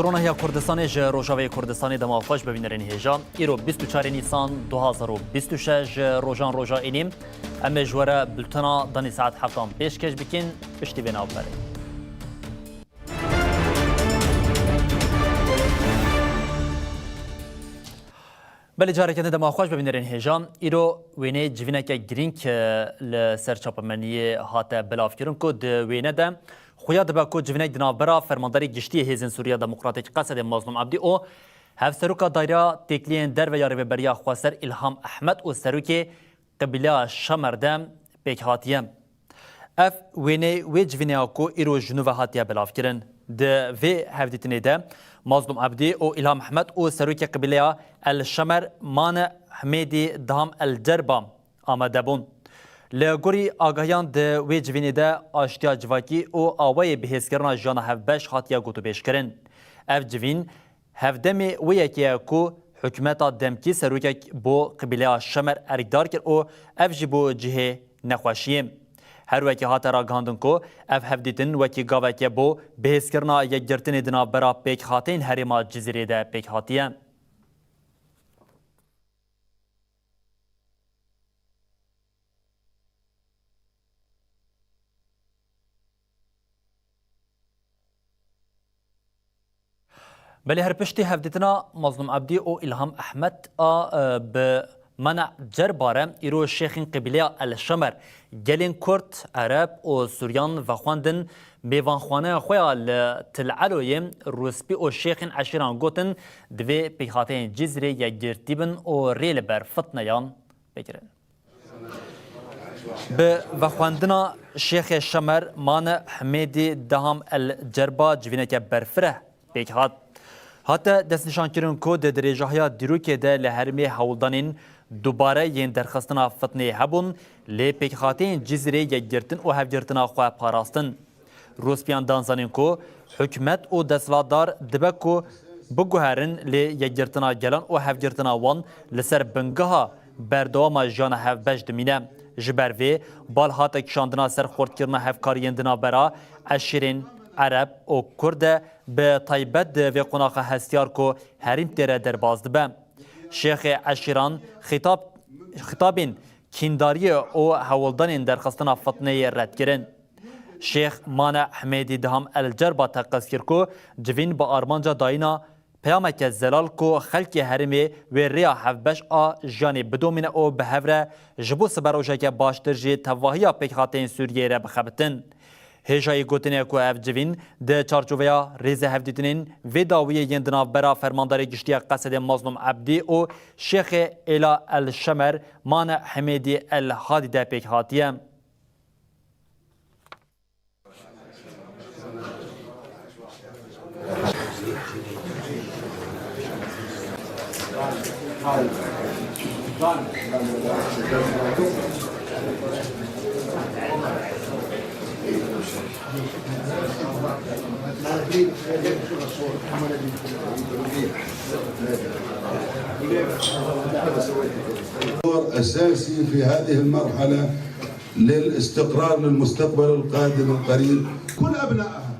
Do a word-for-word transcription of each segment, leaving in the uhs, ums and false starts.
Ronahiya Kurdistanê ji Rojavayê Kurdistanê dema xweş bibînerên hêja. Îro bîst û çarê Nîsan du hazar û bîst û şeş ji rojan roja înî. Em ê ji we re bultena danî saet heftan pêşkêş bikin. Piştî vê navberê. Belê careke din dema xweş bibînerên hêja. Îro wêneyê civîneke girîng, e, li ser çapemeniyê hate belavkirin ku di wêne de xuya dibe ku civînek di navbera Fermandarê Giştî yê Hêzên Sûriya Demokratîk Qesedê Mazlûm Ebdî û Hevseroka Daîreya Têkiliyên Derve ya Rêveberiya Xweser Îlham Ehmed û Serokê Qibîleya Şemer de pêk hatiye. Ev wêneyê wê civînê ya ku îro ji nû ve hatiye belavkirin. Di vê hevdîtinê de Mazlûm Ebdî û Îlham Ehmed û Serokê Qibîleya El Şemer Mane Hemêdî Diham El Cerba amade bûn. Li gorî agahiyan di wê civînê de aştiya civakî û awayê bihêzkirina jiyana hevbeş hatiye gotûbêjkirin. Ev civîn hevdemê wê yekê ye ku hikûmeta demkî serokek bo qibîleya Şemer erkdar kir û ev jî bû cihê nexweşiyê. Her wekî hate ragihandin ku ev hevdîtin wekî gaveke bo bihêzkirina yekgirtinê di navbera pêkhateyên herêma Cizîrê de pêk hatiye. Belê her piştî hevdîtina Mazlûm Ebdî û Îlham Ehmed a, e, bi Mana Cerba re îro şêxên qibîleya El Şemer, gelên Kurd, Ereb û Suryan vexwendin mêvanxwaneya xwe ya li Til Eloyê Rûspî û şêxên eşîran gotin, divê pêkhateyên Cizîrê yekgirtî bin û rê li ber fitneyan bigirin. Bi vexwendina Şêxê Şemer Mane Hemêdî Deham El Cerba civîneke berfireh pêk hat. Hate destnîşankirin ku di dirêjahiya dîrokê de li herêmê hewldanên dubare yên derxistina fitneyê hebûn, lê pêkhateyên Cizîrê yekgirtin û hevgirtina xwe parastin. Rûspiyan dan zanîn ku hikûmet û desthilatdar dibe ku biguherin, lê yekgirtina gelan û hevgirtina wan li ser bingeha berdewama jiyana hevbeş dimîne. Ji ber vê bal hate kişandina ser xurtkirina hevkariyên di navbera eşîrên Ereb û Kurd de, bi taybet di vê qonaxa hestiyar ku herîm tê re derbas dibe. Şêxê eşîran xîtab, xîtabên kîndariyê û hewldanên derxistina fitneyê red kirin. Şêx Mane Hemêdî Diham El Cerba teqez kir ku civîn bi armanca dayîna peyameke zelal ku xelkê herêmê wê rêya hevbeş a jiyanê bidomîne û bi hev re ji bo siberojeke baştir jî tevahiya pêkhateyên Sûriyeyê re bixebitin. Hêjayî gotinê ye ku ev civîn di çarçoveya rêzehevdîtinên vê dawiyê yên di navbera Fermandarê Giştî ya Qesedê Mazlûm Ebdî û Şêxê Êla El Şemer Mane Hemêdî El Hadî de pêk hatiye. دور أساسي في هذه المرحلة للاستقرار للمستقبل القادم القريب. كل أبنائها،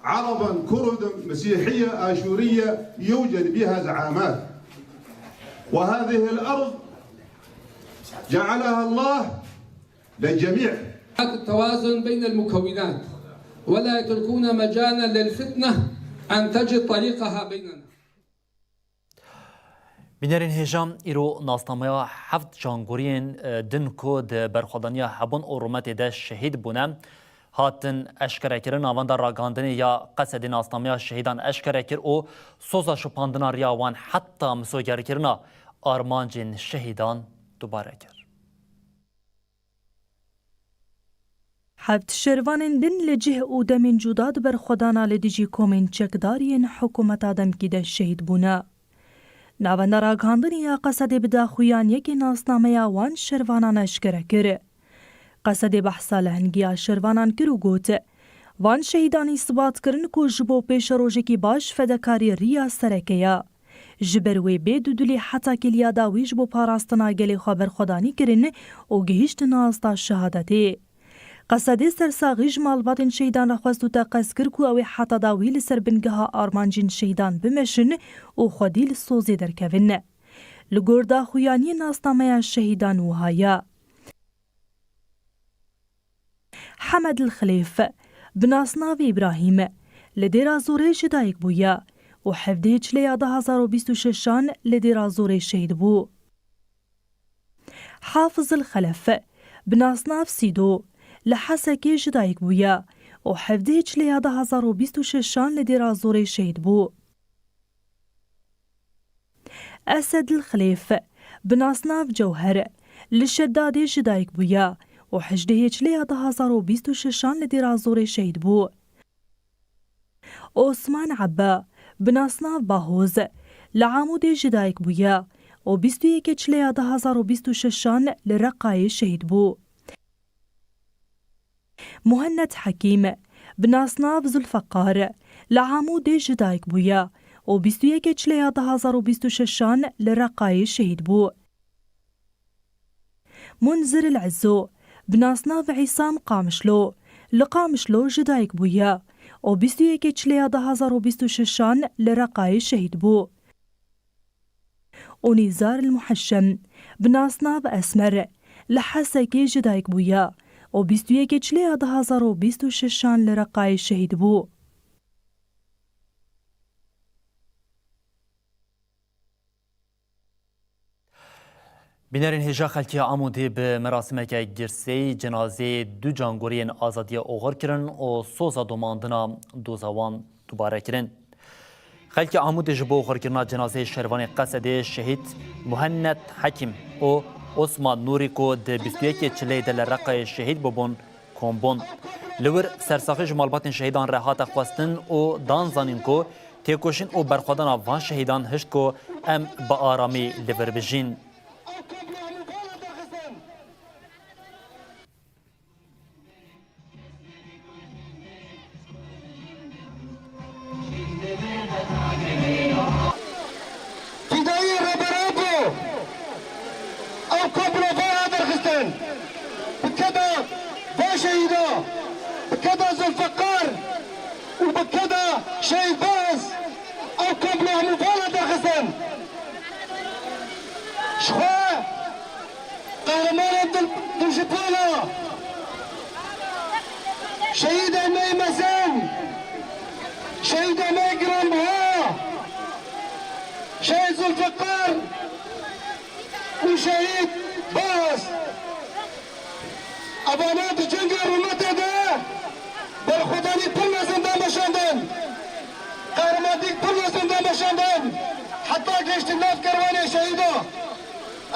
عربا، كردا، مسيحية، آشورية، يوجد بها زعامات. وهذه الأرض جعلها الله للجميع. التوازن بين المكونات ولا يتركون مجالا للفتنة أن تجد طريقها بيننا. Bînerên hêja, îro nasnameya heft jangoriyên, e, din ku di berxwedaniya hebûn û rûmetê de şehîd bûne, hatin eşkerekirin. Navenda ragihandinê ya Qesedê nasnameya şehîdan eşkere kir û soza şopandina riya wan heta misogerkirina armancên şehîdan dubare kir. Heft şervanên din li cih û demên cuda di berxwedana li dijî komên çekdar yên hikûmeta demkî de şehîd bûne. Navenda ragihandinê ya Qesedê bi daxuyan yekê nasnameya wan şervanan eşkere kir. Qesedê behsa lehengiya şervanan kir û got, van şehîdan îsbat kirin ku ji bo pêşerojekî baş fedekarî riya sereke ye. Ji ber wê bê dudilî heta kêliya dawî ji bo parastina gelê xwe berxwedanî kirin û gihîştin asta şehadetê. Qesedê sersaxî ji malbatên şehîdan re xwest û teqez kir ku ew ê heta dawî li ser bingeha armancên şehîdan bimeşin û xwedî li sozê derkevin. Li gor daxuyaniyê nasnameya şehîdan wiha ye. Hemed Xilêf, bi nasnavê Îbrahîm, li Dêra Zorê ji dayik bûye û hevdehê Çileya du hazar û bîst û şeşan li Dêra Zorê şehîd bû. Hafiz Xelef, bi nasnav Sîdo, li Hesekê ji dayik bûye û hevdehê Çileya du hazar û bîst û şeşan li Dêra Zorê şehîd bû. Esed Xilêf, bi nasnav Cewher, li Şedadê ji dayik bûye û hejdehê Çileya du hazar û bîst û şeşan li Dêra Zorê şehîd bû. Osman Ebba, bi nasnav Bahoz, li Amûdê ji dayik bûye û bîst û yekê Çileya du hazar û bîst û şeşan li Reqayê şehîd bû. Muhennet Hekîm, bi nasnav Zulfeqar, li Amûdê ji dayik bûye û bîst û yekê Çileya du hazar û bîst û şeşan li Reqayê şehîd bû. Munzir El Izzo, bi nasnav Îsam Qamişlo, li Qamişlo ji dayik bûye û bîst û yekê Çileya du hazar û bîst û şeşan li Reqayê şehîd bû. Û Nîzar El Muheşem, bi nasnav Esmer, li Hesekê ji dayik bûye û bîst û yekê Çileya du hazar û bîst û şeşan li Reqayê şehîd bû. Bînerên hêja, xelkê Amûdê bi merasimeke girseyî cenazeyê du cangoriyên azadiyê oxir kirin û soza domandina doza wan dubare kirin. Xelkê Amûdê ji bo oxirkirina cenazeyê şervanê Qesedê şehîd Muhennet Hekîm û Osman Nûrî ku di bîst û yekê Çileyê de li Reqayê şehîd bûbûn, kom bûn. Li wir sersaxî ji malbatên şehîdan re hate xwestin û dan zanîn ku têkoşîn û berxwedana van şehîdan hişt ku em bi aramî li vir bijîn. Fîdayî Rêber Apo ew komplo vana derxistin. Bi keda van şehîda, bi keda Zulfeqar û bi keda Şehîd Baz ew komplo hemû vana derxistin. Ji xwe Qehremanên dil, dijîpona, şehîdê me yê mezin, şehîdê me yê giranbiha, şehîd Zulfiqar û şehîd Baz. Evana di cengê rûmetê de berxwedanî pir mezin dameşandin. Qehremanîk pir mezin dameşandin. Heta gehiştin nav kerwanê şehîda.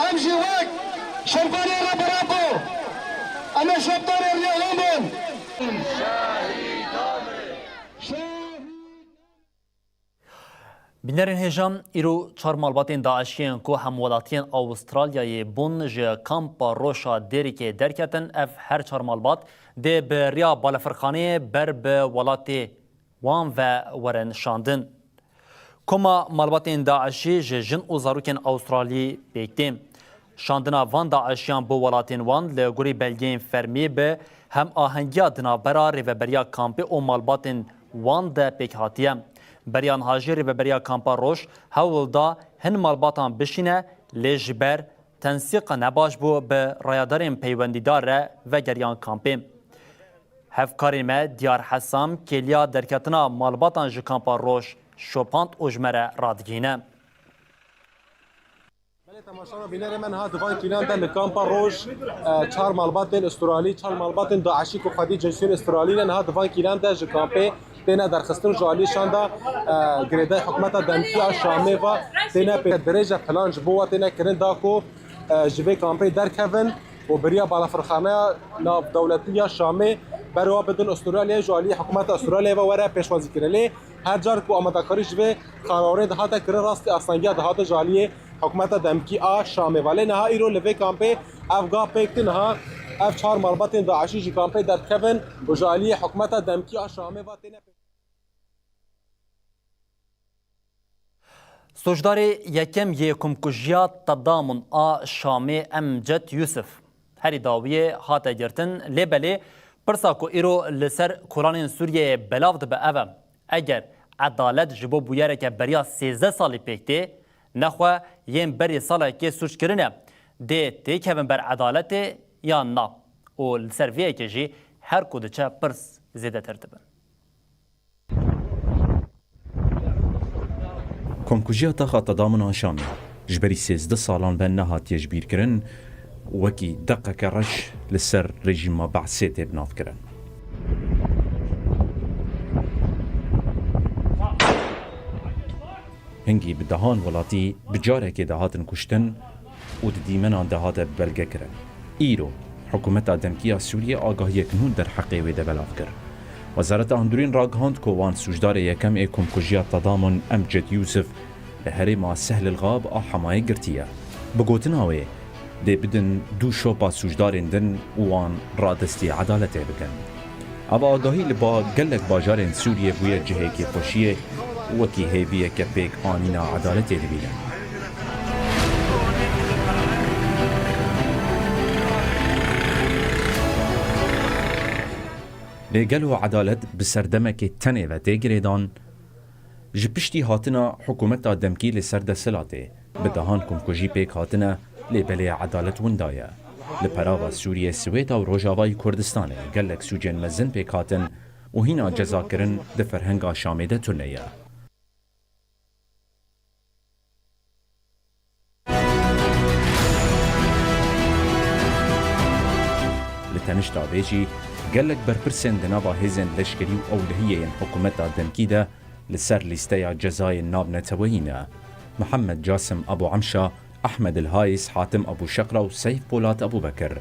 Em jî wek şervanê Rêber Apo, em ê şopdarê riya wan bin. Bînerên hêja, îro çar malbatên DAIŞiyên ku hemwelatiyên Awustralyayê bûn ji kampa Roşa Dêrikê derketin, ev her çar malbat dê bi riya balafirxaneyê ber bi welatê wan ve werin şandin. Koma malbatên DAIŞî ji jin û zarokên Awustralî pêk tê. Şandina van DAIŞiyan bo welatên wan li gorî belgeyên fermî bi hemahengiya di navbera rêveberiya kampê û malbatên wan de pêk hatiye. Beriya niha jî rêveberiya kampa Roj hewl da hin malbatan bişîne, lê ji ber tensîq nebaş bû, bi rayedarên peywendîdar re vegeriyan kampê. Hevkarên me Diyar Hesam kêliya derketina malbatan ji kampa Roj şopand û ji me re radigihîne. Belê temaşevan, bînerê me niha di van kîlan de li kampa Roj, e, çar malbatên Usturalî, çar malbatên DAIŞî ku xwedî cinsiyên Usturalî ne, niha di van kîlan de ji kampê têne derxistin, ji aliyê şanda, e, girêdayî hikûmeta demkî ya Şamê ve têne pê dirêje plan ji bo we têne kirin da ku, e, ji vê kampê derkevin û beriya balafirxaneya navdewletî ya Şamê ber wa bidin Ustralyayê, ji aliyê hikûmeta Ustralyayê ve were pêşwazîkirin. Lê her car ku amadekarî ji vê kararê dihate kirin, rastî astengiya dihate ji aliyê hikûmeta demkî a Şamê ve. Lê niha îro li vê kampê ev ga pêk tê, niha ev çar malbatên DAIŞî ji kampê derdikevin û ji aliyê hikûmeta demkî a Şamê ve têne pê. Sûcdarê yekem yê komkujiya Tedamûn a Şamê Emcet Yûsif herî dawiyê hate girtin, lê belê Pirsa ku îro li ser kolanên Sûriyeyê belav dibe ev e, eger edalet ji bo bûyereke beriya sêzdeh salî pêk tê, nexwe yên berî salekê sûc kirine, dê têkevin ber edaletê yan na? Û li ser vê yekê jî her ku diçe pirs zêdetir dibin. Komkujiya taxa Tadamun a Şamê ji berî sêzdeh salan ve nehatiye jibîrkirin, wekî deqeke reş li ser rejîma Be'sê tê binavkirin. Hingî bi dehan welatî bi carekê de hatin kuştin û di dîmenan de hate belgekirin. Îro, hikûmeta demkî ya Sûriyê agahiyek nû derheqê wê de belav kir. Wezareta Hundirîn ragihand ku wan sûcdarê yekem ê komkujiya Tadamun Emced Yûsif li herêma Sehlil Gab a Hemayê girtiye. Bi gotina wê, dê bidin du şopa sûcdarên din û wan radestî edaletê bikin. Ev agahî li ba gelek bajarên Sûriyê bûye cihê kêfxweşiyê û wekî hêviyeke pêk anîna edaletê dibînin. Lê gelo edalet bi serdemekê tenê ve tê girêdan? Ji piştî hatina hikûmeta demkî li ser desthilatê, bi dehan komkujî pêk hatine, lê belê edalet winda ye. Li perava Sûriyê, Swêda û Rojavayî Kurdistanê gelek sûcên mezin pêk hatin û hîna cezakirin di ferhenga Şamê de tune ye. Li tenişta vê jî gelek berpirsên di nava hêzên leşkerî û ewlehiyê yên hikûmeta demkî de li ser lîsteya cezayên navneteweyî ne. Mihemed Casim Abu Emşa, Ehmed El Hayis, Hatim Abu Şeqra û Seyf Polat Abu Bekir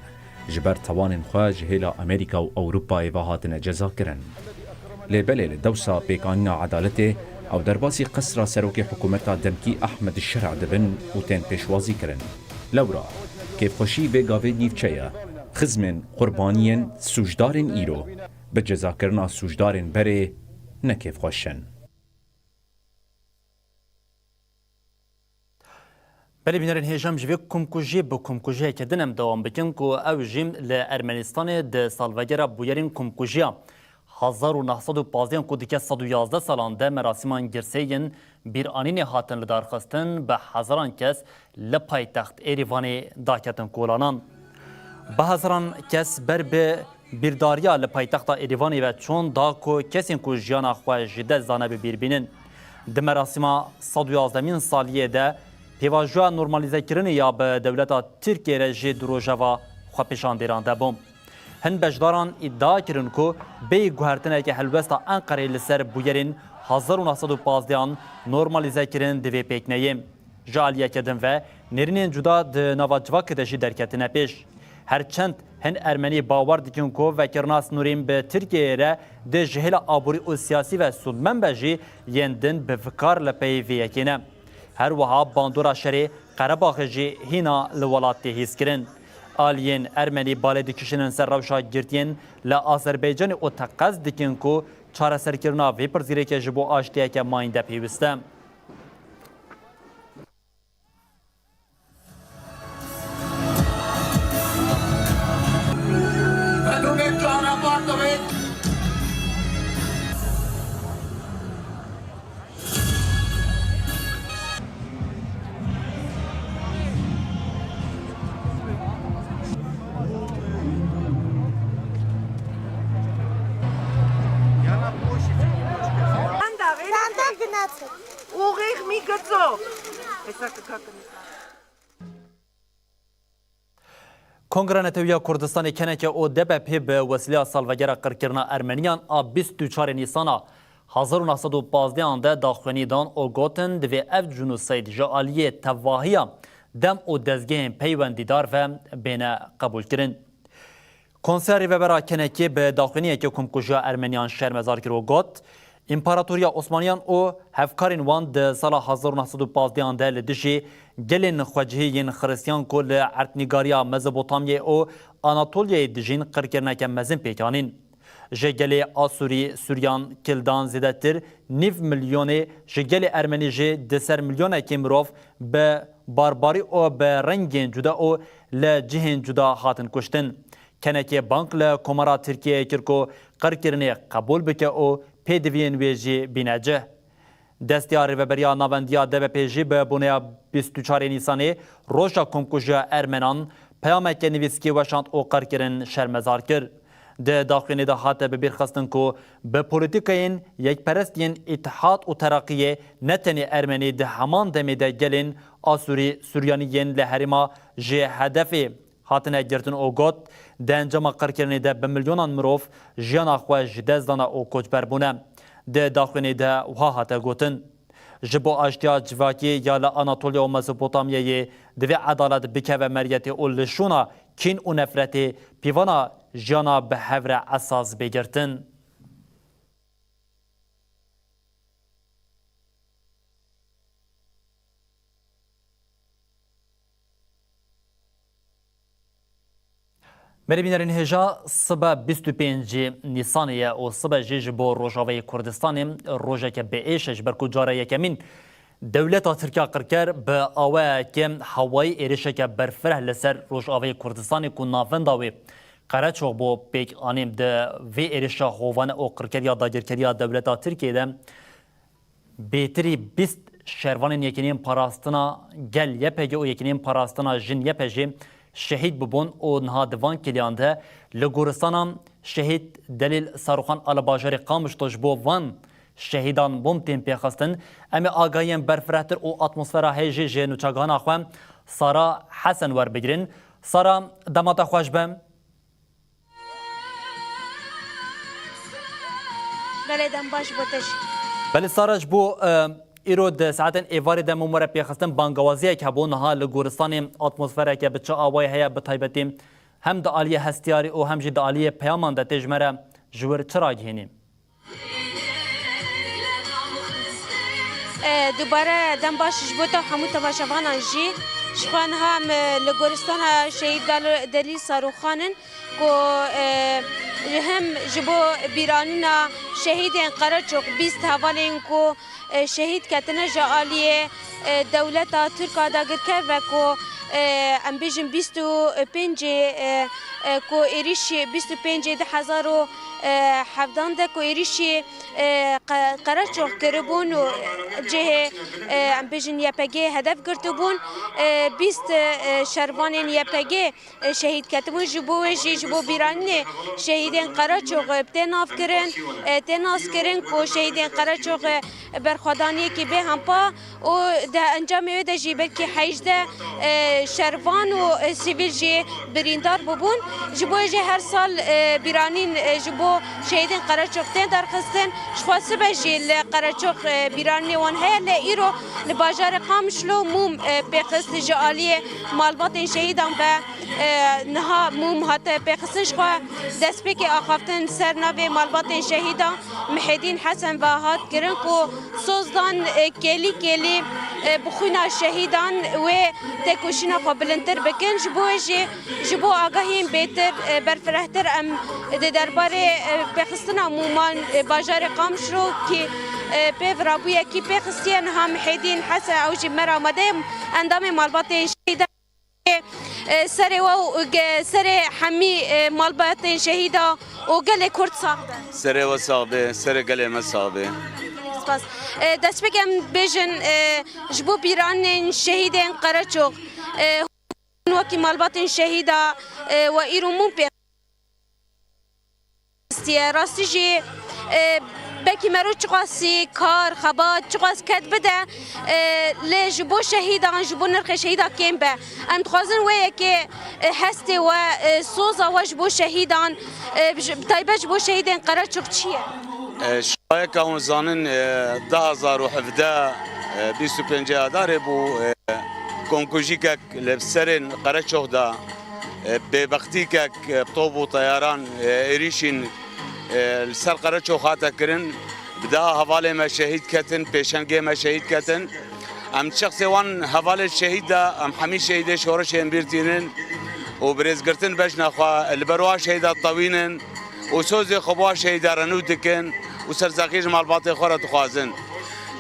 ji ber tawanên xwe ji hêla Amerîka û Ewropayê ve hatine cezakirin. Lê belê li dewsa pêkanîna edaletê ew derbasî qesra serokê hikûmeta demkî Ehmed Şer'a dibin û tên pêşwazîkirin. Lewra, kêfxweşî vê gavê nîvçe ye. Xizmên qurbaniyên sûcdarên îro bi cezakirina sûcdarên berê ne kêfxweş in. Belê bînerên hêja, em ji vê komkujiyê bi komkujiyeke din em dewam bikin ku ew jî li Ermenistanê di salvegera bûyerên komkujiya hezar û neh sed û pazdeh an ku dike sed û yazdeh salan de merasîman girsê yên bîranînê hatin lidarxistin, bi hezaran kes li paytext Êrîvanê daketin kolanan. Bi hezaran kes ber bi bîrdariya li paytexta Êrîvanê ve çûn da ku kesên ku jiyana xwe ji dest dane bi bîr bînin. Di merasîma sed û yazdemîn saliyê de pêvajoya normalîzekirinê ya bi dewleta Tirkiyê re jî di rojeva xwepêşandêran de bû. Hin beşdaran îdia kirin ku bêyî guhertineke helwesta Enqereyê li ser bûyerên hezar û neh sed û pazdeh an normalîzekirin divê pêk neyê. Ji aliyeke din ve, nêrînên cuda di nava civakê de jî derketine pêş. Her çend hin Ermenî bawer dikin ku vekirina sinûrîn bi Tirkiyeyê re dê ji hêla aborî û siyasî ve sûdmend be jî, yên din bi vikar li pey vê yekê ne. Her wiha bandora şerê Qerebaxê jî hîna li welat tê hîskirin. Aliyên Ermenî balê dikişînin ser rewşa girtiyên li Azerbaycanê û teqez dikin ku çareserkirina vê pirsgirêkê ji bo aştiyeke mayînde pêwist e. Kongra Netewî ya Kurdistanê, K N K û D B P bi wesîleya salvegera qirkirina Ermeniyan a bîst û çarê Nîsana hezar û neh sed û pazdeh an de daxuyanî dan û gotin, divê ev cînosîd ji aliyê tevahiya dem û dezgehên peywendîdar ve bêne qebûlkirin. Konseya Rêvebera K N K bi daxuyaniyeke komkujiya Ermeniyan şermezar kir û got, Împaratoriya Osmaniyan û hevkarên wan di sala hezar û neh sed û pazdeh an de li dijî gelên xwecihî yên Xiristiyan ku li erdnîgariya Mezopotamyayê û Anatoliyayê dijîn qirkirineke mezin pêk anîn. Ji gelê Asûrî, Sûryan, Kildan zêdetir nîv milyonê, ji gelê Ermenî jî di ser milyonekê mirov bi barbarî û bi rengên cuda û li cihên cuda hatin kuştin. Kenekê bang li Komara Tirkiyeyê kir ku qirkirinê qebûl bike û pêdiviyên wê jî bîne cih. Destiya Rêveberiya Navendiya D B P jî bi boneya bîst û çarê Nîsanê, roja komkujiya Ermenan, peyameke nivîskî weşand û qirkirin şermezar kir. Di daxuyanê de hate bibîrxistin ku bi polîtîkayên yekperest yên Îtihad û Teraqiyê ne tenê Ermenî di heman demê de gelên Asûrî, Suryanî yên li herêma jê hedefê hatine girtin û got, di encama qirkirinê de bi milyonan mirov jiyana xwe ji dest dane û koçber bûne. Di daxuyanê de wiha hate gotin, ji bo aştiya civakî ya li Anatoliya û Mezopotamyayê divê edalet bikeve meriyetê û li şûna kîn û nefretê pîvana jiyana bi hev re esas bê girtin. Merî bînerên hêja, sibe bîst û pêncî Nîsanê ye û sibe jî ji bo Rojavayê Kurdistanê rojeke bi êş e, ji ber ku cara yekemîn dewleta Tirk ya qirker bi awayeke hewayî êrişeke berfireh li ser Rojavayê Kurdistanê ku navenda wê Qereçox bû pêk anî. Di vê êrişa hovane û qirkeriya dagirkeriya dewleta Tirkiyê de bêtirî bîst şervanên Yekîneyên Parastina Gel, Y P G, û Yekîneyên Parastina Jin, Y P J, şehîd bibûn û niha di van kiliyan de li goristana Şehîd Delîl Saruxan a li bajarê Qamişlo ji bo van şehîdan mûm tên pêxistin. Em ê agahiyên berfirehtir û atmosfera heye jî ji nûçegihana xwe Sara Hesen werbigirin. Sara, dema te xweş be. Belê, dem baş bo te jî. Belê Sara, ji bo, e, îro di saetên êvarê de min were pêxistin, bangawaziyek hebû, niha li goristanê atmosfereke bi çi awayî heye, bi taybetî hem di aliyê hestiyarî û hem jî di aliyê peyaman de tê ji me re ji wir çi ragihînî? E, dubare dem baş ji bo te û hemû temaşevanan jî. Ji xwe niha em, e, li goristana Şehîd Dal-, Delîl Saruxan in. Ku, e, hem ji bo bîranîna şehîdên Qereçox, bîst hevalên ku, e, şehîd ketine ji aliyê, e, dewleta Tirk a dagirker ve ku, e, em bêjin bîst û pêncê, e, e, ku êrîşî bîst û pêncê du hezar û hevdan de ku êrîşî, e, Qe-, Qereçox kiribûn û cihê, e, em bêjin Y P G hedef girtibûn, e, bîst, e, şervanên Y P G e, şehîd ketibûn. Ji bo wê jî, ji bo bîranînê şehîdên Qereçox, e, tê navkirin, e, tê naskirin ku şehîdên Qereçox, e, berxwedaniyekî bê hempa û di encamê wê de jî belkî hejdeh, e, şervan û, e, sivîl jî birîndar bûbûn. Ji bo wê jî her sal, e, bîranîn, e, ji bo şehîdên Qereçox tên derxistin. Ji xwe sibe jî li Qereçox, e, bîranînê wan heye, lê îro li bajarê Qamişlo mûm, e, pêxist ji aliyê malbatên şehîdan ve. E, niha mûm hate pêxistin, ji xwe destpêkê axaftin ser navê malbatên şehîda Mihêdîn Hesen ve hat kirin ku soz dan, e, kêlî kêlî, e, bi xwîna şehîdan wê têkoşîna xwe bilindtir bikin. Ji bo wê jî, ji bo agahiyên bêtir, e, berfirehtir em di derbarê, e, pêxistina mûman, e, bajarê Qamişlo kî, e, pêv rabûyekî pêxistiye. Niha Mihêdîn Hesen ew jî me re amade ye, endamê malbatên şehîda. E, serê we û ge-, serê hemî, e, malbatên şehîda û gelê Kurd sax be. Serê we sax be, serê gelê me sax be. Spas. E, destpêk em bêjin, e, ji bo bîranên şehîdên Qereçox, e, wekî malbatên şehîda, e, we îro mûm pê Rastî ye. Rastî jî, e, belkî mero çiqasî kar, xebat, çiqas ked bide, e, lê ji bo şehîdan, ji bo nirxê şehîda kêm be. Em dixwazin wê yekê, e, hestê we, e, soza we ji bo şehîdan, e, ji, bi taybet ji bo şehîdên Qereçox çi ye? E, şayeka hûn zanin, e, du hezar û hevdeh, e, bîst û pêncê Adarê bû, e, komkujîkek li serên Qereçox de, e, bêbextîkek, e, top û teyaran, e, êrîşîn, e, li ser Qereçox hate kirin. Bi daha hevalê me şehîd ketin, pêşengê me şehîd ketin. Em şexsê wan hevalê şehîd de, em hemî şehîdê şorişê em bîr tînin û bi rêzgirtin bejna xwe li ber wa şehîda tewînin û sozê xwe bi wa şehîda renû dikin û sersexî ji malbatê xwe re dixwazin.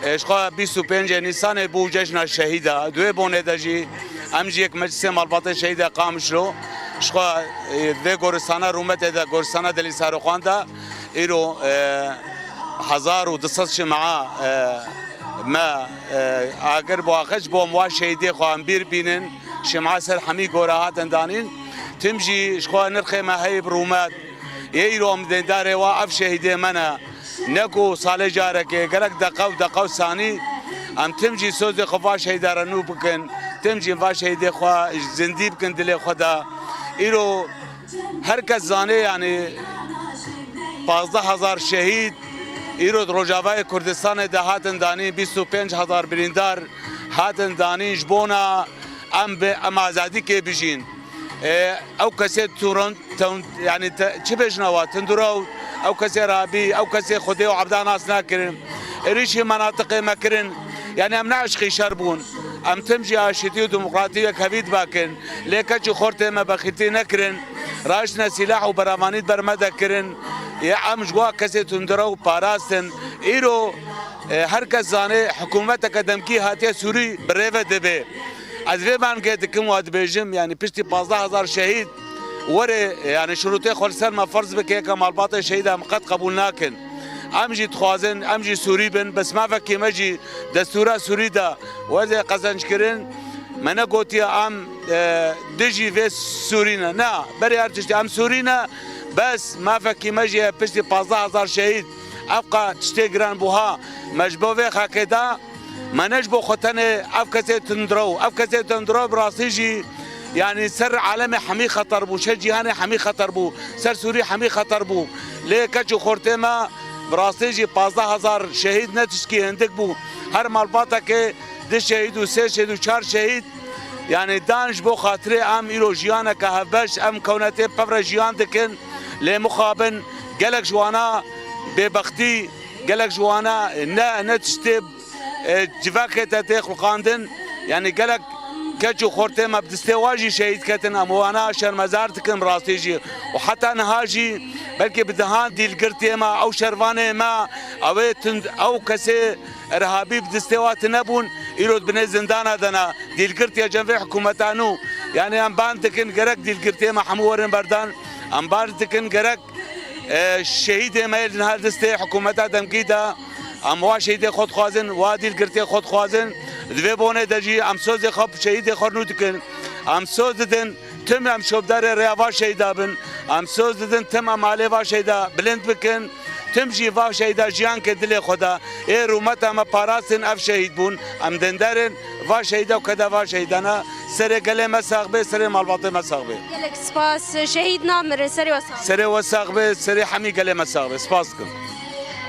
E, ji xwe bîst û pêncê Nîsanê bû cejna şehîda. Di wê bonê de jî em jî yek meclisê malbatê şehîda Qamişlo Ji xwe, e, vê goristana rûmetê de, goristana Delîl Saroxan de îro, e, hezar û du sed şima, e, me, e, agir bû axir ji bo em wa şehîdê xwe em bîr bînin. Şima ser hemî gora hatin danîn. Tim jî ji xwe nirxê me heye bi rûmet. Yê îro em dêndarê wa ev şehîdê me ne. Ne ku salê carekê, gerek deqe û deqe û sanî em tim jî sozê xwe va şehîda re nû bikin, tim jî va şehîdê xwe zindî bikin dilê xwe de. Îro her kes zanê, yanî pazdeh hezar şehîd îro di Rojavayê Kurdistanê de hatin danîn, bîst û pênc hezar birîndar hatin danîn ji bona em bi, em azadîkê bijîn. E, ew kesê turan, tewn-, yanî te, çi bêjin ewa, tundura û ew kesê rabî, ew kesê Xwedê û Ebda nas nakirin. Êrîşî menatiqê me kirin. Yanî em ne eşqî şer bûn. Em tim jî aşitî û demokratî û yekhevî dibakin. Lê keç û xortê me bexîtî nekirin. Raştine sîlah û beravanî di ber me de kirin. Yê em ji wa kesê tundura û parastin. Îro, e, her kes zanê hikûmeteke demkî hatiye Sûrî bi rê ve dibe. Ez vê bangê dikim û dibêjim, yanî piştî pazdeh hezar şehîd were, yanî şirûtê xwe li ser me ferz bike, ke malbatê şehîda em qet qebûl nakin. Em jî dixwazin, em jî Sûrî bin, bes mafekî me jî destûra Sûrî de were qezenc kirin. Me negotiye em, e, dijî vê Sûrî ne. Na, berê her tiştî em Sûrî ne, bes mafekî me jî ye piştî pazdeh hezar şehîd. Ev qa tiştê giran bû ha. Me ji bo vê xakê da, me ne ji bo xwe tenê ev kesê tundrew, ev kesê tundrew bi rastî jî, yanî ser alemê hemî xeter bû, ser cîhanê hemî xeter bû, ser Sûrî hemî xeter bû. Lê keç û xortê me bi rastî jî pazdeh hezar şehîd ne tişkî hindik bû. Her malbatekê du şehîd û sê şehîd û çar şehîd, yanî dan ji bo xatirê em îro jiyaneke hevbeş, em kewne tê pevre jiyan dikin. Lê mixabin gelek ji wana bêbextî, gelek ji wana ne, ne tiştê, e, civakê te tê xulqandin. Yanî gelek keç û xortê me bi distê wa jî şehîd ketin, em wana şermezar dikin bi rastî jî. Û heta niha jî belkî bi dehan dîlgirtiyê me ew şervanê me, ew ê tund, ew kesê irhabî bi distê wa tune bûn, îro di binê zindana de ne. Dîlgirtiye cem vê hikûmeta nû. Yanî em ban dikin gerek dîlgirtiyê me hemû werin berdan. Em ban dikin gerek, e, şehîdê me yê li niha distê hikûmeta demkî de. Em wa şehîdê xwe dixwazin, wa dîlgirtiyê xwe dixwazin. Di vê bonê de jî em sozê xwe bi şehîdê xwe nû dikin. Em soz didin tim em şopdarê rêya va şehîda bin. Em soz didin tim em alê va şehîda bilind bikin. Tim jî va şehîda jiyan ke dilê xwe da. Ê rûmeta me parastin ev şehîd bûn. Em denderên va şehîda û keda va şehîdana. Serê gelê me sax bê, serê malbatê me sax bê. Gelek spas. Şehîd namirin, serê we sax. Serê we sax bê, serê hemî gelê me sax bê. Spas dikim.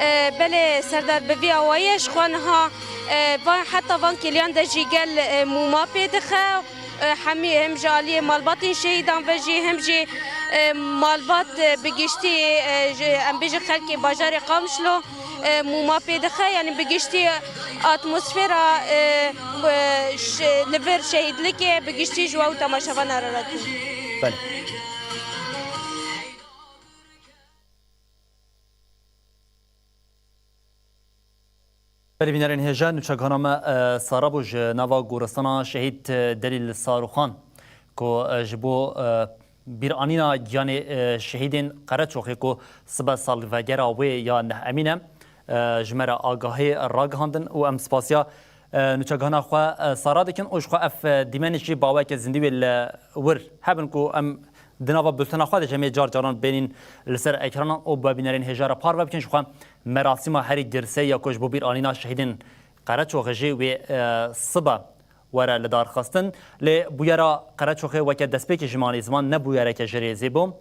E, belê, Serdar, bi vî awayî ji xwe niha, e, van, heta van kêliyan de jî gel, e, mûma pê dixe. E, hemî hem ji aliyê malbatên şehîdan ve jî hem jî, e, malbat, e, bi giştî, e, ji, em bêjin xelkê bajarê Qamişlo, e, mûma pê dixe, yanî bi giştî atmosfera, e, e, ş-, li vir şehîdlikê bi giştî ji we û temaşevana re re tê. Belê. Belê bînerên hêja, nûçegihana me, e, Sara bû ji nava goristana Şehîd, e, Delîl Saruxan, ku, e, ji bo, e, bîranîna giyanê, e, şehîdên Qereçoxê ku sibe salvegera wê ya neh Emîn e, e, ji me re agahî ragihandin û em spasiya, e, nûçegihana xwe, e, Sara dikin û ji xwe ev, e, dîmenê jî bi awayeke zindî wê li wir hebin ku em di nava bultena xwe de jî em ê car caran bênîn li ser ekranan û bi bînerên hêja re parve bikin. Ji xwe merasîma herî girseyî ya ku ji bo bîranîna şehîdên Qereçoxê jî wê, e, sibe were lidarxistin. Lê bûyera Qereçoxê weke destpêkê ji manî ziman ne bûyereke ji rêzê bû.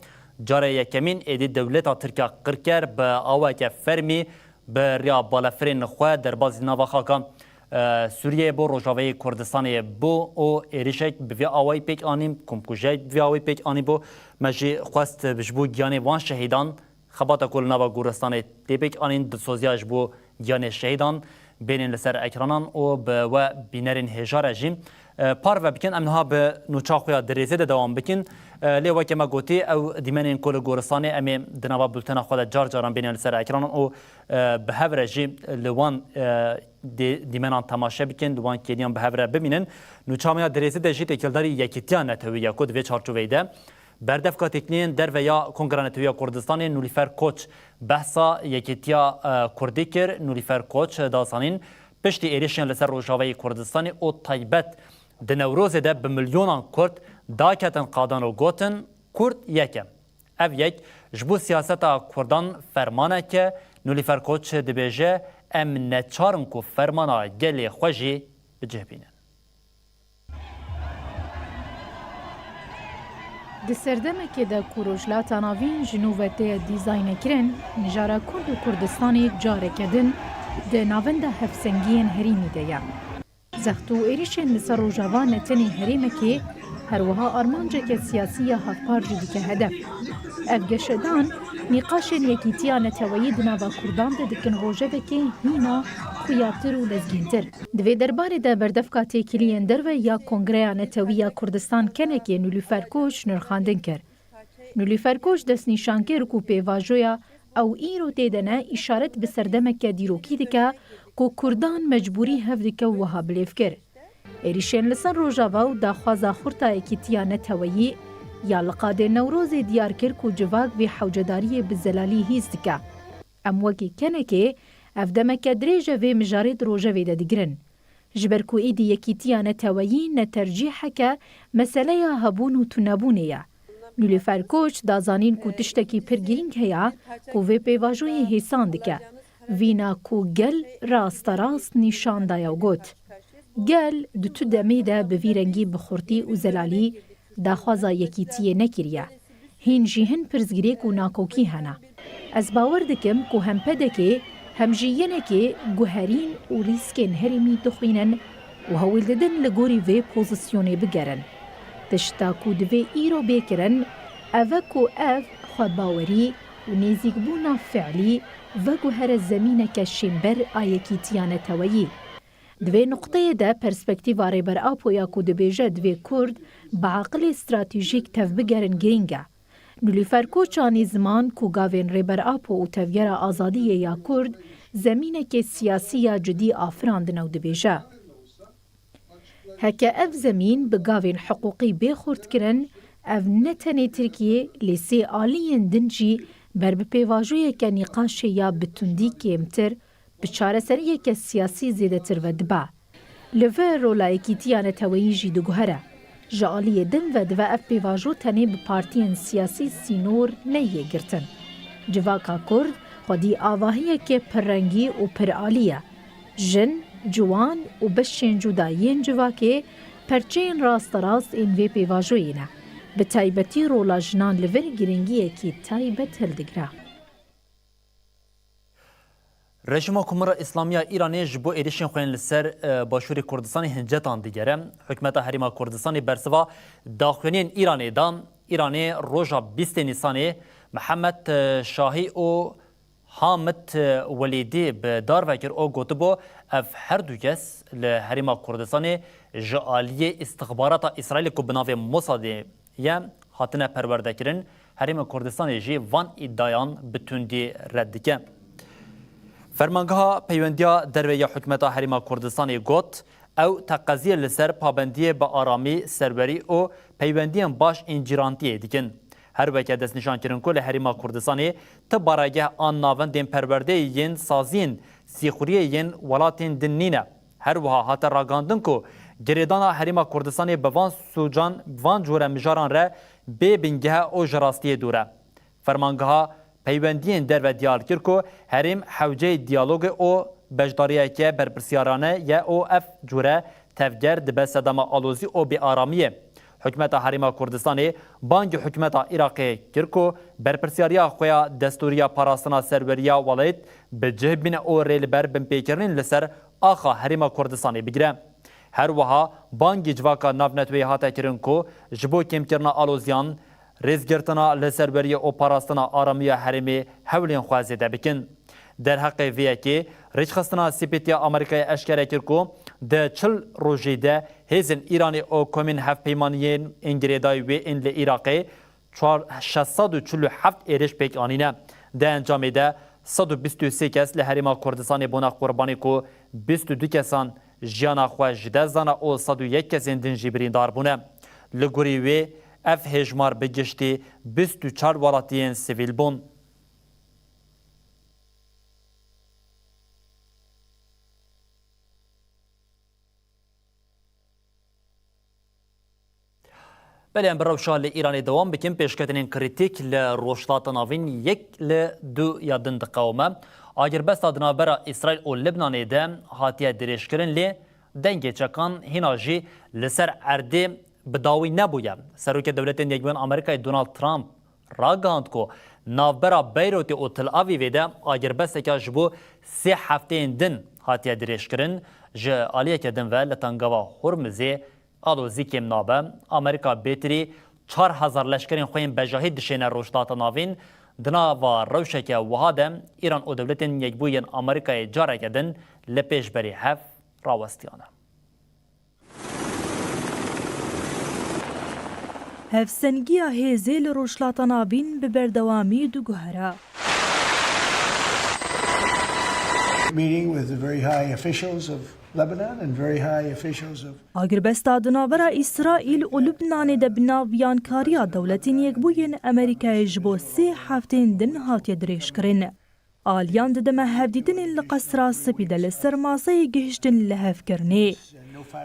Carê yekemîn êdî dewleta Tirk a qirker bi awayeke fermî bi riya balefirên xwe derbazî nava xaka, e, Sûriyeyê bû, Rojavayê Kurdistanê bû û êrişek bi vî awayî pêk anî, komkujiyek bi vî awayî pêk anî bû. Me jî xwest ji bo giyanê van şehîdan xebata ku li nava goristanê tê pêk anîn, dilsoziya ji bo giyanê şehîdan bênên li ser ekranan û bi we bînerên hêja re jî, e, parve bikin. Em niha bi nûça xwe ya di rêzê de dewam bikin. E, lê weke me gotî, ew dîmenên ku li goristanê em ê di nava bultena xwe de car caran bênên li ser ekranan û, e, bi hev re jî li wan, e, dê-, dîmenan temaşe bikin, li wan kêliyan bi hev re bimînin. Nûça me ya di rêzê de jî têkildarî yekîtiya netewî ye ku di vê çarçoveyê de Berdevka têkiliyên derve ya Kongreya Netewî ya Kurdistanê Nûlîfer Koç behsa yekîtiya e, Kurdî kir. Nûlîfer Koç da zanîn, piştî êrişên li ser Rojavayê Kurdistanê û taybet di Newrozê de bi milyonan Kurd daketin qadan û gotin, Kurd yek e. Ev yek ji bo siyaseta Kurdan fermanek e. Nûlîfer Koç dibêje, em neçar in ku fermana gelê xwe jî bi cih bînin. Di serdemekê de ku Rojhilata Navîn ji nû ve tê dîzaynekirin, mijara Kurd û Kurdistanê careke din di navenda hevsengiyên herêmî de ye. Zext û êrişên li ser Rojava ne tenê herêmekê, her wiha armanceke siyasî ya hevpar jî dike hedef. Ev geşedan, nîqaşên yekîtiya neteweyî di nava Kurdan de dikin rojevekê hîna xuyatir û lezgîntir. Di vê derbarê de berdevka têkiliyên derve ya Kongreya Netewî ya Kurdistan kenekê Nilûfer Koç nirxandin kir. Nilûfer Koç destnîşan kir ku pêvajoya ew îro tê de ne îşaret bi serdemeke dîrokî dike ku Kurdan mecbûrî hev dike û wiha bilêv kir. Êrîşên li ser Rojava û daxwaza xurta yekîtiya neteweyî ya li qadê Newrozê diyar kir ku civak vê hewcedariyê bi zelalî hîs dike. Em wekî kenekê ev demeke dirêj e vê mijarê di rojevê de digirin. Ji ber ku êdî yekîtiya neteweyî ne tercîheke, meseleya hebûn û tunebûnê ye. Nilûfer Koç da zanîn ku tiştekî pir girîng heye ku vê pêvajoyê hêsan dike. Vîna ku gel rasterast nîşan daye û got, Gel di tu demê de bi vî rengî bi xurtî û zelalî daxwaza yekîtiyê nekiriye. Hîn jî hin pirsgirêk û nakokî hene. Ez bawer dikim ku hem PDKê hem jî YNKê guherîn û rîskên herêmî dixwînin û hewil didin li gorî vê pozisyonê bigerin. Tişta ku divê îro bê kirin, ev e ku ev xwebawerî û nêzîkbûna fiilî veguhere zemîneke şênber a yekîtiya neteweyî. Di vê nuqteyê de perspektîfa Rêber Apo ya ku dibêje divê Kurd bi aqilê stratejîk tevbigerin girîng e. Nilûfer Koç anî ziman ku gavên Rêber Apo û Tevgera Azadiyê ya Kurd zemînekê siyasî ya cidî afirandine û dibêje, Heke ev zemîn bi gavên hiqûqî bê xurtkirin, ev ne tenê Tirkiyê lê sê aliyên din jî ber bi pêvajoyeke nîqaşê ya bi tundî kêmtir, bi çareseriyeke siyasî zêdetir ve dibe. Li vir rola yekîtiya neteweyî jî diguhere. Ji aliyê din ve dive ev pêvajo tenê bi partiyên siyasî sînor neyê girtin. Civaka Kurd xwedî avahiyeke pirrengî û piralî ye. Jin, ciwan û beşên cuda yên civakê perçeyên rasterast ên vê pêvajoyê ne. Bi taybetî rola jinan li vir girîngiyekî taybet hildigire. Rejîma Komara Îslamiya Îranê ji bo êrişên xwe yên li ser e, Başûrê Kurdistanê hincetan digere. Hikûmeta Herêma Kurdistanê bersiva daxuyaniyên Îranê da. Îranê roja bîstê Nîsanê Mihemed e, Şahî û Hamid e, Welîdî bi dar vekir û gotibû, ev her du kes li Herêma Kurdistanê ji aliyê îstixbarata Îsraîlê ku bi navê Mosadê ye, hatine perwerdekirin, Herêma Kurdistanê jî van îdiayan bi tundî red dike. Fermangeha Peywendiya Derve ya Hikûmeta Herêma Kurdistanê got, ew teqeziyê li ser pabendiyê bi aramî, serwerî û peywendiyên baş ên cîrantiyê dikin. Her weke destnîşankirin ku li Herêma Kurdistanê ti baregeh an navendên perwerdeyê yên saziyên sîxuriyê yên welatên din nîne. Her wiha hate ragandin ku girêdana Herêma Kurdistanê bi van sûcan, bi van cûre mijaran re bê bingeh e û ji rastiyê dûr e. Fermangeha Peywendiyên Derve diyar kir ku herêm hewceyê diyalogê û beşdariyeke berpirsyarane ye û ev cûre tevger dibe sedema alozî û bêaramiyê. Hikûmeta Herêma Kurdistanê bangî hikûmeta Iraqê kir ku berpirsyariya xwe ya destûrî ya parastina serweriya welat bi cih bîne û rê li ber binpêkirinên li ser axa Herêma Kurdistanê bigire. Her wiha bangî civaka navneteweyî hate kirin ku ji bo kêmkirina aloziyan, rêzgirtina li serweriyê û parastina aramiya herêmê hewlên xwe zêde bikin. Derheqê vê yekê, Rêkxistina Sipîtiya Amerîkayê eşkere kir ku di çil rojê de hêzên Îranê û komên hevpeymaniyên ên girêdayî wê ên li Iraqê çar, şeş sed û çil û heft êrîş pêk anîne. Di encamê de sed û bîst û sê kes li Herêma Kurdistanê bûne qurbanî ku bîst û du kesan jiyana xwe ji dest dane û sed û yek kesên din jî birîndar bûne. Li gorî wê Ev hêjmar bi giştî bîst û çar welatiyên sivîl bûn. Belê, em bi rewşa li Îranê dewam bikin. Pêşketinên krîtîk li Rojhilata Navîn yek li du ya din diqewime. Agirbesta di navbera Îsraîl û Libnanê de hatiye dirêjkirin, lê dengê çekan hîna jî li ser erdê bi dawî nebûye. Serokê Dewletên Yekbûyên Amerîkayê Donald Trump ragihand ku navbera Beyrûtê û Tel Avîvê de agirbesteke ji bo sê hefteyên din hatiye dirêjkirin. Ji aliyeke din ve li Tengava Hormuzê alozî kêm nabe. Amerîka bêtirî çar hezar leşkerên xwe yên bejahî dişêne Rojhilata Navîn. Di nava rewşeke wiha de Îran û Dewletên Yekbûyî yên Amerîkayê careke din li pêşberî hev rawestiyane. Hevsengiya hêzê li Rojhilata Navîn bi berdewamî diguhere. Meeting with the very high officials of Lebanon and very high officials of Agirbesta di navbera Îsraîl û Lubnanê de bi nav biyankariya Dewletên Yekbûyên Amerîkayê ji bo sê hefteyên din hatiye dirêjkirin. Aliyan di dema hevdîtinên li Qesra Spî de li ser maseyê gihiştin lihevkirinê.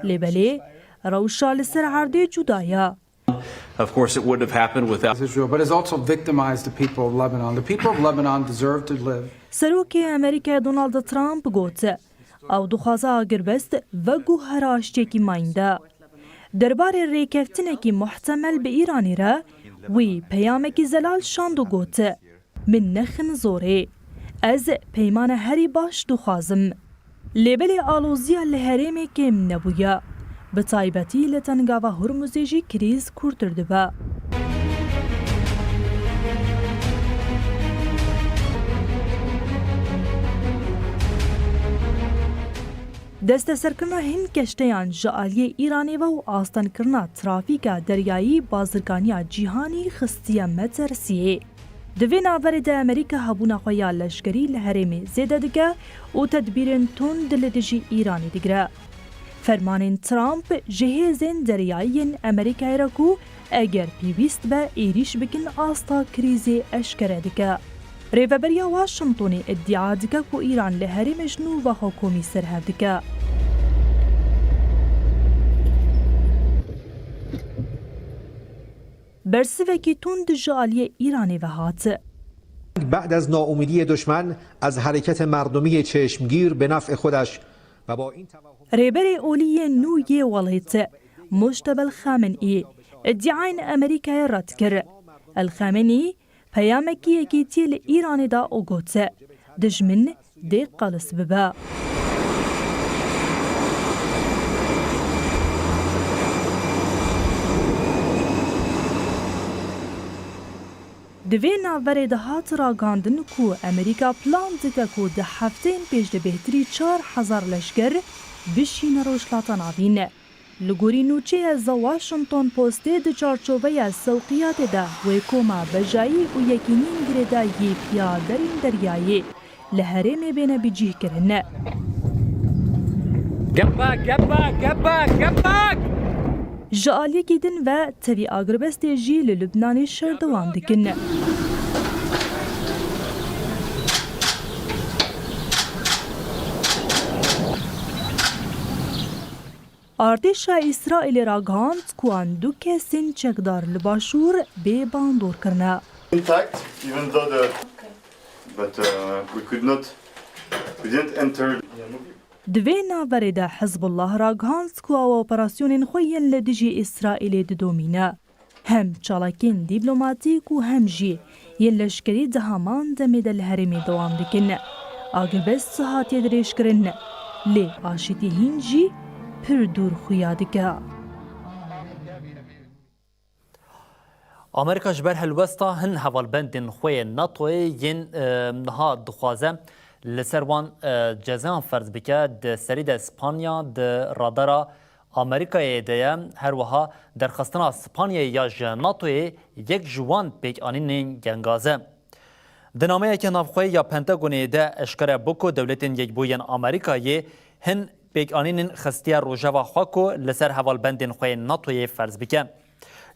Lê belê, rewşa li ser erdê cuda ye. Of course, it wouldn't have happened without Israel, but has also victimized the people of Lebanon. The people of Lebanon deserve to live. Serokê Amerîkayê Donald Trump got, ew dixwaze agirbest veguhere aştiyekî mayînde. Derbarê rêkeftinekî muhtemel bi Îranê re, wî peyamekî zelal şand û got, Min nexin zorê. Ez peymana herî baş dixwazim. Lê belê aloziya li herêmê kêm nebûye. Bi taybetî li Tengava Hurmuzê jî krîz kûrtir dibe. Desteserkirina hin keşteyan ji aliyê Îranê ve û astengkirina trafîka deryayî bazirganiya cîhanî xistiye metirsiyê. Di vê navberê de Amerîka hebûna xwe ya leşkerî li herêmê zêde dike û tedbîrên tund li dijî Îranê digire. Fermanên Trump ji hêzên deryayî yên Amerîkayê re ku eger pêwîst be êrîş bikin asta krîzê eşkere dike. Rêveberiya Washingtonê îdia dike ku Îran li herêmê ji nû ve xwe komî ser hev dike. Bersivekî tund ji aliyê Îranê ve hat. بعد از ناامیدی دشمن از حرکت مردمی چشمگیر به نفع خودش و با این توهم Rêberê Olî yê nû yê welêt, Mojtebel Xamenî, îdiayên Amerîkayê red kir. El Xamenî peyamekî yekîtiyê li Îranê da û got, Dijmin dê qelis bibe. Di vê navberê de hat ragihandin ku Amerîka plan dike ku di hefteyên pêş de bêhtirî çar hezar leşker bişîne Rojhilata Navîn. Li gorî nûçeya The Washington Postê, di çarçoveya sewqiyatê de wê koma bejayî û yekînîn girêdayî piyaderên deryayê li herêmê bêne bicîhkirin. Get back, get back, get back, get back! Ji aliyekî din ve tevî agirbestê jî li Lubnanê şer dewam dikin. Artêşa Îsraîlê ragihand ku an du kesên çekdar li başûr bê bandor kirine. Intact, even though the, but, uh, we could not, we didn't enter. Di vê navberê de Hizbullah ragihand ku ew operasyonên xwe yên li dijî Îsraîlê didomîne. Hem çalakiyên dîplomatîk û hem jî yên leşkerî di heman demê de li herêmê dewam dikin. Agirbest hatiye dirêjkirin, lê aşîtî hîn jî pir dûr xuya dike. Amerîka ji ber helwesta hin hevalbendên xwe yên NATOyê yên, e, niha dixwaze li ser wan, e, cezayan ferz bike, di serî de Spanya di radara Amerîkayê de ye, her wiha derxistina Spanyayê ya ji NATOyê yek ji wan pêkanînên gengaze. Di nameyeke navxweyî ya Pentagonê de eşkere bû ku Dewletên Yekbûyî yên Amerîkayê hin pêkanînên xistiye rojeva xwe ku li ser hevalbendên xwe yên NATOyê ferz bike.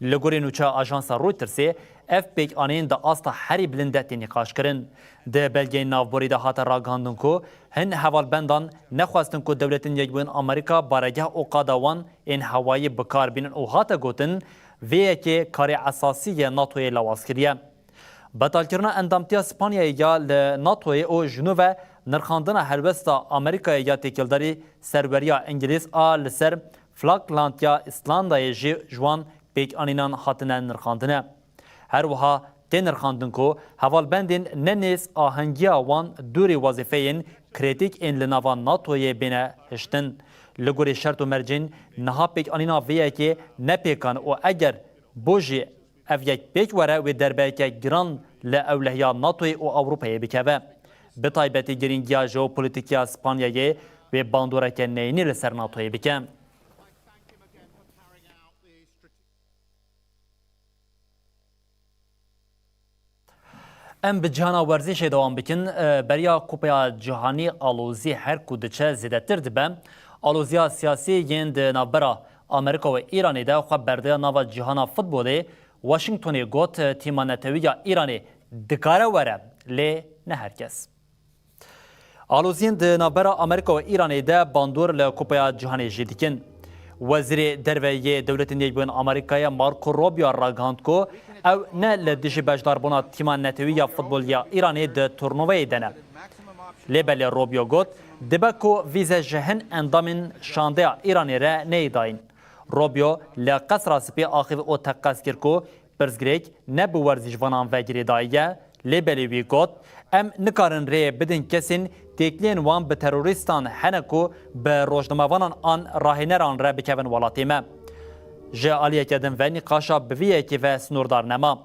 Li gorî nûçeya ajansa Reutersê, ev pêkanîn di asta herî bilind de tê nîqaşkirin. Di belgeyên navborî de hate ragihandin ku hin hevalbendan nexwestin ku Dewletên Yekbûyî yên Amerîka baregeh û qada wan ên hewayî bi kar bînin û hate gotin, vê yekê karê esasî yê NATOyê lawaz kiriye. Betalkirina endamtiya Spanyayê ya li NATOyê û ji nû ve nirxandina helwesta Amerîkayê ya têkildarî serweriya Îngilîz a li ser Falklandya Îslandayê jî ji wan pêkanînan hatine nirxandine. Her wiha tê nirxandin ku hevalbendên ne nêz ahengiya wan dûrî wezîfeyên kritîk ên li nava NATOyê bêne hiştin. Li gorî şert û mercên niha pêkanîna vê yekê ne pêkan û eger bo jî ev yek pêk were, wê derbeyeke giran li ewlehiya NATOyê û Ewropayê bikeve. Bi taybetî girîngiya jeopolîtîk ya Spanyayê wê bandoreke neyînî li ser NATOyê bike. Em bi cihana werzîşê dewam bikin. E, beriya Kupaya Cîhanî alozî her ku diçe zêdetir dibe. Aloziya siyasî yên di navbera Amerîka û Îranê de xwe berdaye nava cîhana futbolê. Washingtonê got, tîma netewî ya Îranê dikare were, lê ne her kes. Aloziyên di navbera Amerîka û Îranê de bandor li Kupaya Cîhanê jî dikin. Wezîrê Derve yê Dewletên Yekbûyên Amerîkayê Marco Rubio ragihand ku ew ne li dijî beşdarbûna tîma netewî ya futbolî ya Îranê di turnuveyê de ne. Lê belê Rubio got, dibe ku vîze ji hin endamên şandeya Îranê re neyê dayîn. Rubio li Qesra Spî axivî û teqez kir ku pirsgirêk ne bi werzîşvanan ve girêdayî ye, lê belê wî got, em nikarin rê bidin kesên têkiliyên wan bi terorîstan hene ku bi rojnamevanan an rahêneran re bikevin welatê me. Ji aliyeke din ve nîqaşa bi vî yekê ve sînordar nema.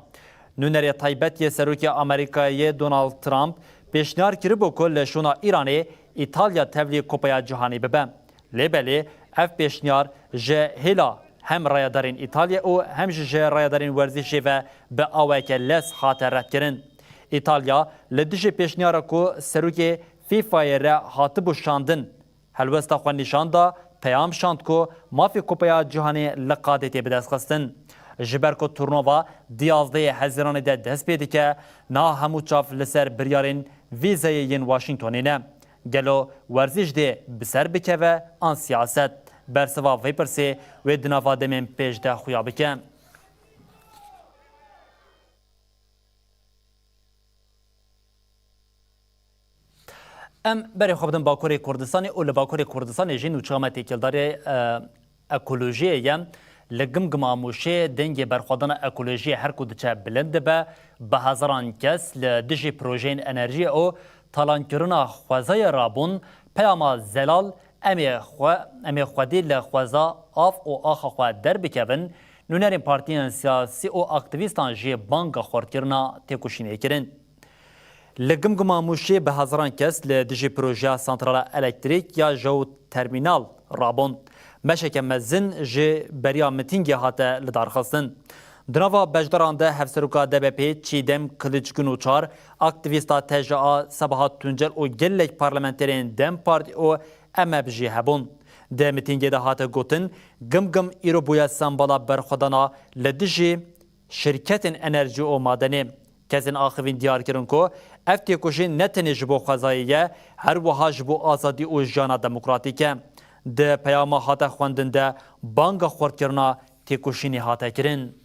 Nûnerê taybet yê Serokê Amerîkayê Donald Trump pêşniyar kiribû ku li şûna Îranê Îtalya tevlî Kupaya Cîhanê bibe. Lê belê ev pêşniyar ji hêla hem rayedarên Îtalyê û hem jî ji rayedarên werzîşê ve bi awayeke lez hate redkirin. Îtalya li dijî pêşniyara ku serokê FIFAyê re hatibû şandin, helwesta xwe nîşan da, peyam şand ku mafê Kupaya Cîhanê li qadê tê bidestxistin. Ji ber ku turnova di yazdehê Hezîranê de dest pê dike, niha hemû çav li ser biryarên vîzeyê yên Washingtonê ne. Gelo werzîş dê bi ser bikeve an siyaset? Bersiva vê pirsê wê di nava demên pêş de xuya bike. Em berê xwe bidin Bakurê Kurdistanê û li Bakurê Kurdistanê jî nûçeya me têkildarê, e, ekolojiyê ye. Li Gimgima Mûşê dengê berxwedana ekolojiyê her ku diçe bilind dibe, bi hezaran kes li dijî projeyên enerjiyê û talankirina xwezayê rabûn. Peyama zelal, em ê xwe, em ê xwedî li xweza, av û axa xwe derbikevin, nûnerên partiyên siyasî û aktîvîstan jî banga xurtkirina têkoşînê kirin. Li Gimgima Mûşê bi hezaran kes li dijî projeya santrala elektrîk ya jeotermînal rabûn. Meşeke mezin ji beriya mitîngê hate lidarxistin. Di nava beşdaran de hevseroka D B P Çîdem Kiliçgin û çar, aktîvîsta T J A Sabahat Tuncel û gelek parlamenterên dem Partî û M H P jî hebûn. Di mitîngê de hate gotin, Gimgim îro bûye sembala berxwedana li dijî şirketên enerjî û madenê. Kesên axivîn diyar kirin ku ev têkoşîn ne tenê ji bo xwezayê ye, her wiha ji bo azadî û jiyana demokratîk e. Di peyama hate xwendin de banga xurtkirina têkoşînê hate kirin.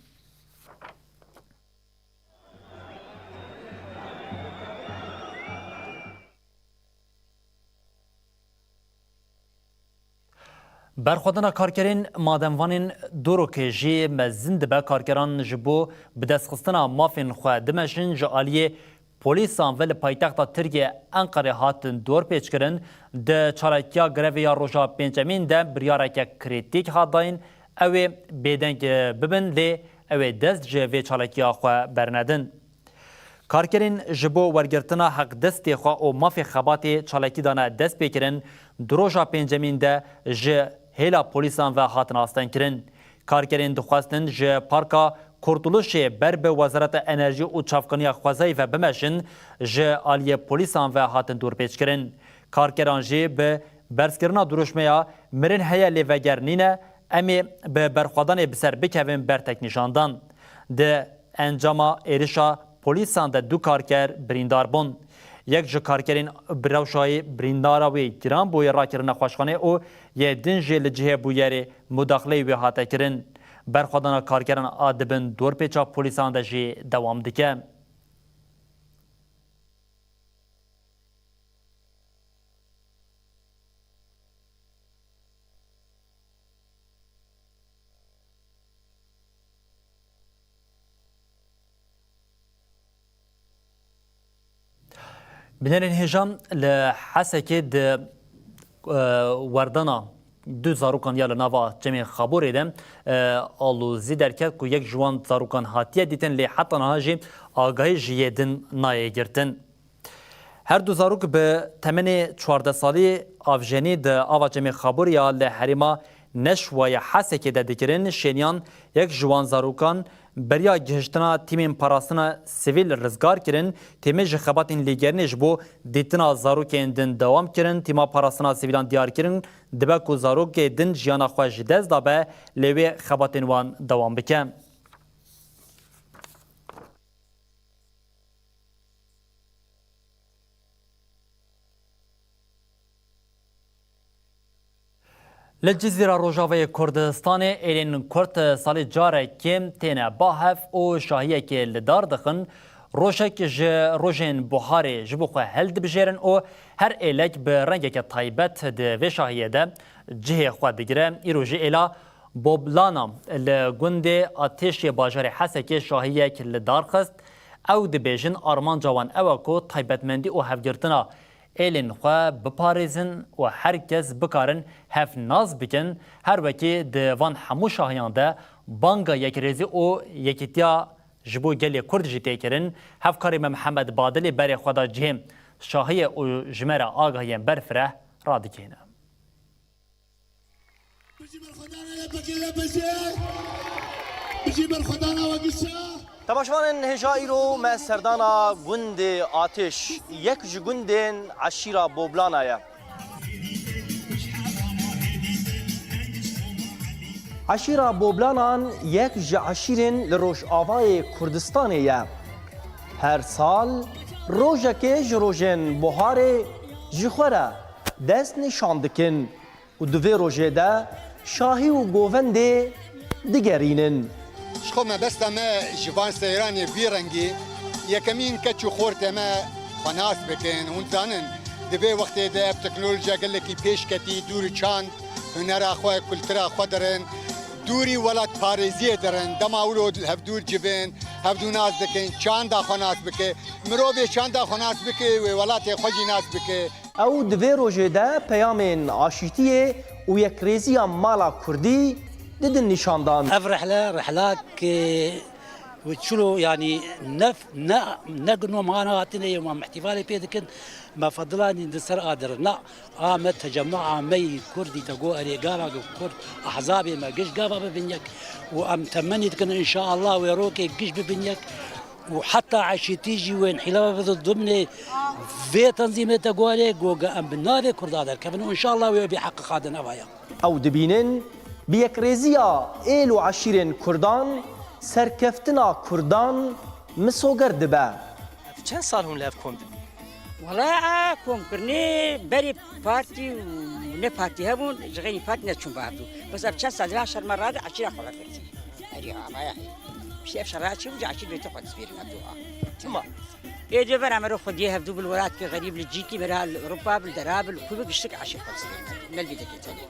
Berxwedana karkerên madenvanên Dorokê jî mezin dibe. Karkeran ji bo bidestxistina mafên xwe dimeşin, ji aliyê polîsan ve li paytexta Tirkiyê Enqerê hatin dorpêçkirin. Di çalakiya grevê ya roja pêncemîn de biryareke krîtîk hat dayîn, ew ê bêdeng bibin, lê ew ê dest ji vê çalakiya xwe bernedin. Karkerên ji bo wergirtina heqdestê xwe û mafê xebatê çalakî dane destpêkirin, di roja pêncemîn de ji hêla polîsan ve hatin astengkirin. Karkerên dixwestin ji Parka Kurtuluşê ber bi Wezareta Enerjî û Çavkaniya Xwezayê ve bimeşin, ji aliyê polîsan ve hatin dorpêçkirin. Karkeran jî bi berzkirina dirûşmeya mirin heye lê veger nîne, Em ê bi berxwedanê bi ser bikevin ber teknîşandan. Di encama êrişa polîsan de du karker birîndar bûn. Yek ji karkerên bi rewşayî birîndara wê giran bûye rakirine xweşxanê û yê din jî li cihê bûyerê mudaxileyê wê hate kirin. Berxwedana karkeran a di bin dorpêça polîsan de jî dewam dike. Binêrên hêja, li Hesekê di, e, werdana du zarokan ya li nava Çemê Xaborê de, e, alozî derket ku yek ji wan zarokan hatiye dîtin, lê heta niha jî agahî ji yê din nayê girtin. Her du zarok bi temenê çardeh salî avjenî di ava Çemê Xaborê ya li herêma Neşwa ya Hesekê de dikirin. Şêniyan yek ji wan zarokan beriya gihiştina tîmên parastina sivîl rizgar kirin. Tîmê ji xebatên lêgerînê ji bo dîtina zarokên din dewam kirin. Tîma parastina sivîlan diyar kirin, dibe ku zarokê din jiyana xwe ji dest dabe, lê wê xebatên wan dewam bike. Li Cizîra Rojavayê Kurdistanê êlên Kurd salê carekê têne ba hev û şahiyekê li dar dixin. Rojek ji rojên buharê ji bo xwe hildibijêrin û her êlek bi rengeke taybet di vê şahiyê de cihê xwe digire. Îro jî êla Boblana li gundê Atêşê bajarê Hesekê şahiyek li dar xist. Ew dibêjin armanca wan ew e ku taybetmendî û hevgirtina êlên xwe biparêzin û her kes bikarin hev nas bikin. Her wekî di van hemû şahiyan de banga yekrêzî û yekîtiya ji bo gelê Kurd jî tê kirin. Hevkarê me Mihemed Badilê berê xwe da cihê şahiyê û ji me re agahiyên berfireh radigihîne. Bijî berxwedana lepekê lepekê. Bijî berxwedana we gişa. Temaşevanên hêja, îro me serdana gundê Atêş, yek ji gundên eşîra Boblana ye. Eşîra Boblanan yek ji eşîrên li Rojavayê Kurdistanê ye. Her sal rojekê ji rojên buharê ji xwe re dest nîşan dikin. Û di vê rojê de şahî û govendê digerînin. Ji xwe mebesta me ji van seyranê vî rengî, yekemîn keç û xortê me xwe nas bikin. Hûn zanin, di vê wextê de ev teknolojiya gelekî pêş ketî, dûr û çand hunera xwe, kultura xwe dirin, dûrî welatparêziyê dirin. Dema wilo hevdû civin, hevdû nas dikin, çanda xwe nas bike. Mirovê çanda xwe nas bike, wê welatê xwe jî nas bike. Ew di vê rojê de peyamên aşîtiyê û yekrêziya mala kurdî didin nîşandan. Ev rihle, rihlak, e, çilo, yanî ne, ne, ne gino mana hatine ye, ma ihtifalê pê dikin, me fedilanî di ser adir. Na, a me tecemma, a me yî kurdî te go erê gava go kurd, ahzabê me giş gava bibin yek. Û em temenî dikin, înşaallah, wê rokê giş bibin yek. Û heta eşîtî jî wên hîlava bidu dimnê vê tenzîmê te gorê, goga em bi navê Kurda derkevin û înşallah wê bê heqîqat din evaya. Ew dibînin bi yekrêziya êl û eşîrên Kurdan, serkeftina Kurdan misoger dibe. Çend sal hûn li hev kom dibîn? Wala a komkirinê berê partî û ne partî hebûn, ji xeynî partî neçûn bi hevdû. Bes ev çend sal dibe şer me rade eşîra xwe vekirtî. Erê ha, vaya hê. Piştî ev şera çi bû, ca çi bê tu xwe dizbêrin hevdû ha. Çima? Ê dê vera mero xwediyê hevdû bil welatke xerîb li cîkî vera li Ewropa bil dera bil ku bi giştik eşî xwe dizbêrin hevdû. Mel bî deke tenê.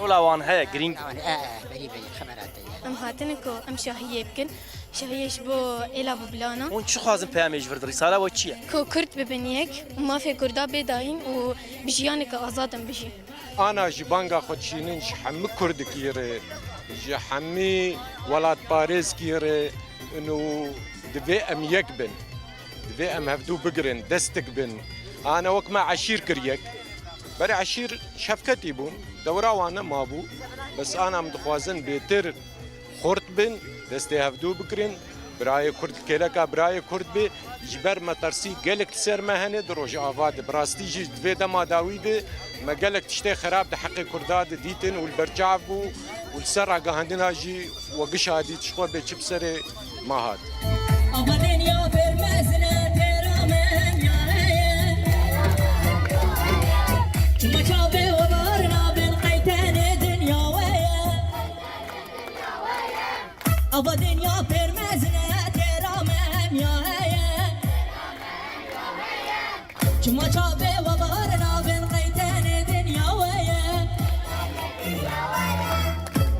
Rola wan heye, girîng. Wan, e, e, berî, berî, xebera te ye. Em hatine ku em şahiyê bikin. Şahiyê ji bo êla Boblana. Hûn çi xwazin peyamê ji vir di rîsala we çi ye? Ku Kurd bibin yek û mafê Kurda bê dayîn û bi jiyaneke azad em bijîn. Ana jî banga xwe dişînin ji hemî kurdikî re, ji hemî welatparêzkî re, û divê em yek bin. Divê em hevdû bigirin, destik bin. Ana wek me eşîr kir yek. Berê eşîr şefketî bûn, dewra wan nemabû. Bes ana em dixwazin bêtir xurt bin, destê hevdû bigirin. Birayê Kurd, kêleka birayê Kurd bê, ji ber metirsî gelek li ser me hene di Rojava de. Bi rastî jî di vê dema dawî de me gelek tiştê xerab di heqê Kurda de dîtin û li ber çav bû. Û li ser ragihandina jî we giş hadî ji xwe bê çi bi serê me hat. Ava dinya pêr mezin e, têra me em ya heye. Çima çavê we bar nabin qey tenê dinya we ye. Ava dinya pêr mezin e, têra me em ya heye. Çima çavê we bar nabin qey tenê dinya we ye.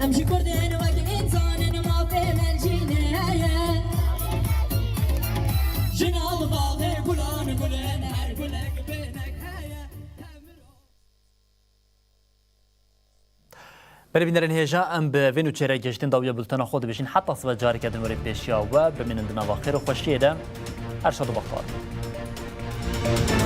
Em ji kurdên wek însan in, mafê me jî ne heye. Jina li baxê gulan gul in, her gulek bênek heye. Belê bînerên hêja, em bi vê nûçeyê re gihiştin dawiya bultena xwe dibêjin. Heta sibe careke din were pêşiya we, bimînin di nava xêr û xweşiyê de. Her şad û bextewar bin.